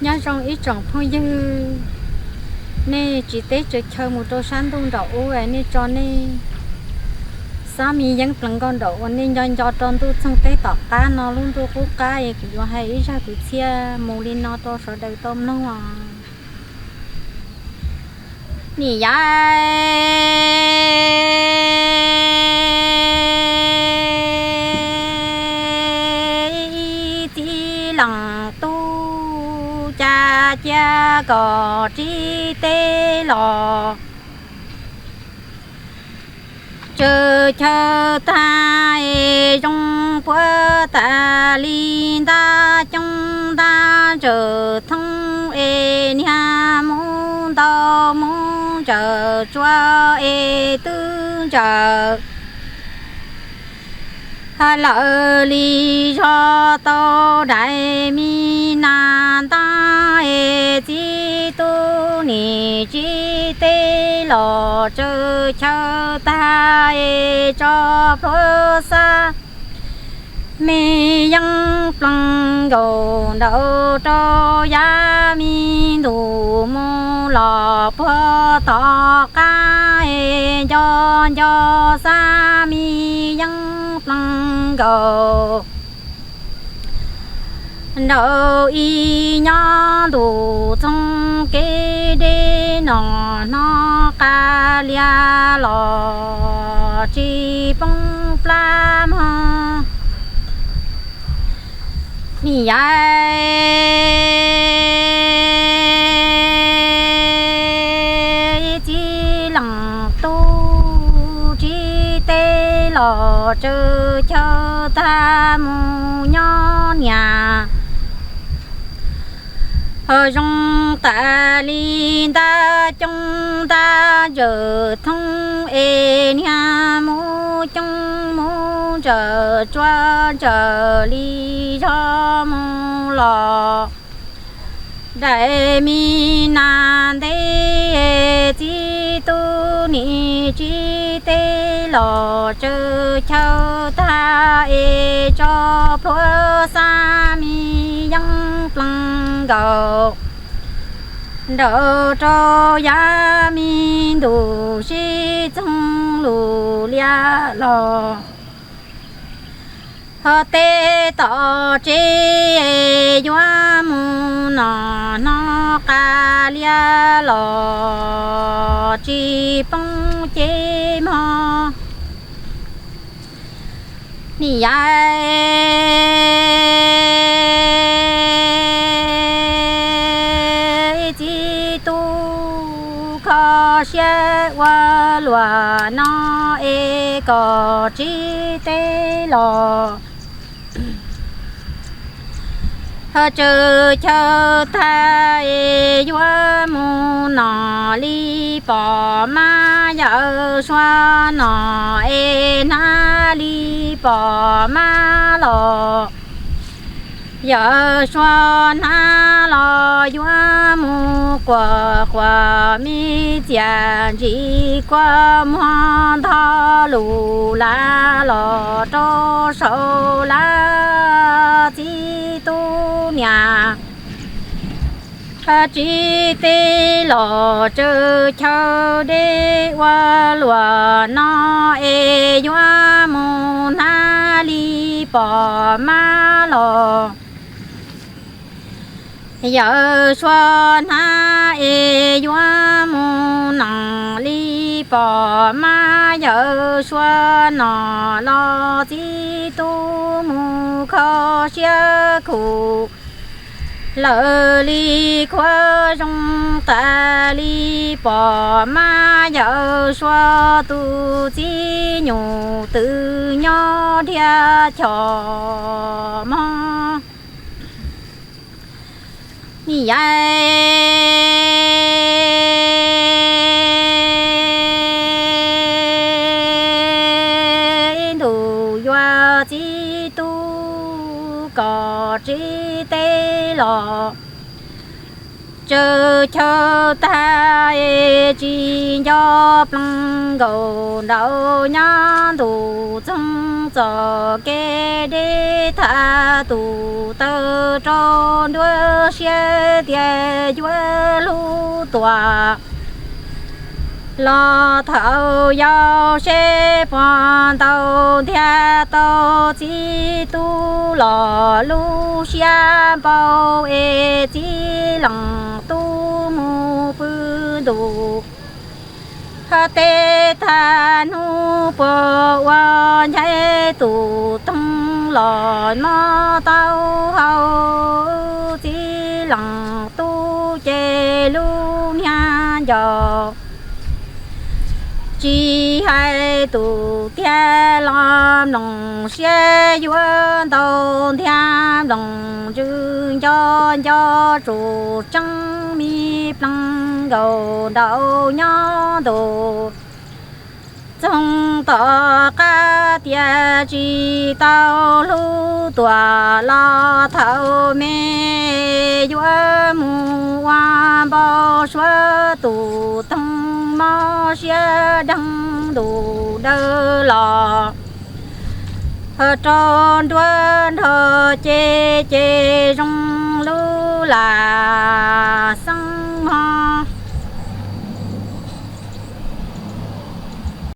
Nyob zoo ib tsoom phooj ywg, nej tsiv teb tsaws chaw mus rau sab ntuj nraum ub, nej tso nej xab mi yeeb plees nkaus nraum uas nej nco nco rau ntuj txoog teb tom qab no lub ntuj qub qab es kuv yuav hais ib zaj kwv txhiaj mus li no rau sawv daws tau mloog os. Nim yav ib txiv leej tub cas cia kom tsiv teb los tsaws chaw tag es zoo puag tas li ntab coob ntab ntsaws thoob es niag mub ntau mub ntsaws tsua es twb ntsaws lawm li zog tau dais mi nas ntab es txiv tub nim tsiv teb los tsaws chaw tag es tso plhuav xab me yeeb plees nkaus nraud rau yav mi ntus mus los puag tom qab es nco nco xab mi yeeb plees nkaus nraud ib nyob ntus txoog kev deb no hnov qab lias los tsis poob plab mog. Nim yav ib txiv leej tub tsiv teb los tsaws chaw tag mus nyob niam ho zoo tas li ntab coob ntab ntsaws thoob es niag mub coob mub ntsaws tsua ntsaws li zog mus los dais mi nas ntev txiv tub nim tsiv teb los tsaws chaw tag es tso plhuav xab mi yeeb plees nkaus nraud rau yav mi ntus sib txoog lus lias los ho teb tom tsev yuav mus no hnov qab lias los tsis poob cev mog. Nim yav ib txiv tub kho siab ua luam no es kom tsiv teb los ho tsaws chaw tag es yuav mus no li pom mab yawm suav no es hnab li pom mab los yawm suav hnab los yuav mus quas quas me txiam ntsis kua muag ntho lus lav los rau saum lawm txiv tub niam tsiv teb los tsaws chaw deb ua luam no es yuav mus hnab li pom mab los yawm suav hnab es yuav mus no li pom mab yawm suav no los txiv tub mus kho siab khuv lawm li khuav zoo tas li pom mab yawm suav tus txiv nyuj twb nyob dhia chom mog. Nim yav ib ntus yuav txiv tub kom tsev teb los tsawv chaw tag es tsis nco plees nkaus nyob ntuj txoog txoj kev deb tham tus taw rau nruab siab tias yuav hlub tuaj los thaum yau seb puas ntaus ntiag tau txiv tub los lub siab npau es txiv leej tub mus pw ntuj teb tag hnub puas ua nchaib tus toog los mob taub hau txiv leej tub ces lub niag nco tsis hais tus tiag los mloog siab yuav ntaus ntiag mloog ntsws nco nco tsus tseeb me plees nkaus nraum nyob ntuj txoog tom qab tias tsis tau hlub tuaj los thaum me yuav mus ua npau suav tus toog mob siab deeg ntuj dawb los rau nruab nrho ces ces zoo lub lam xeeb hmo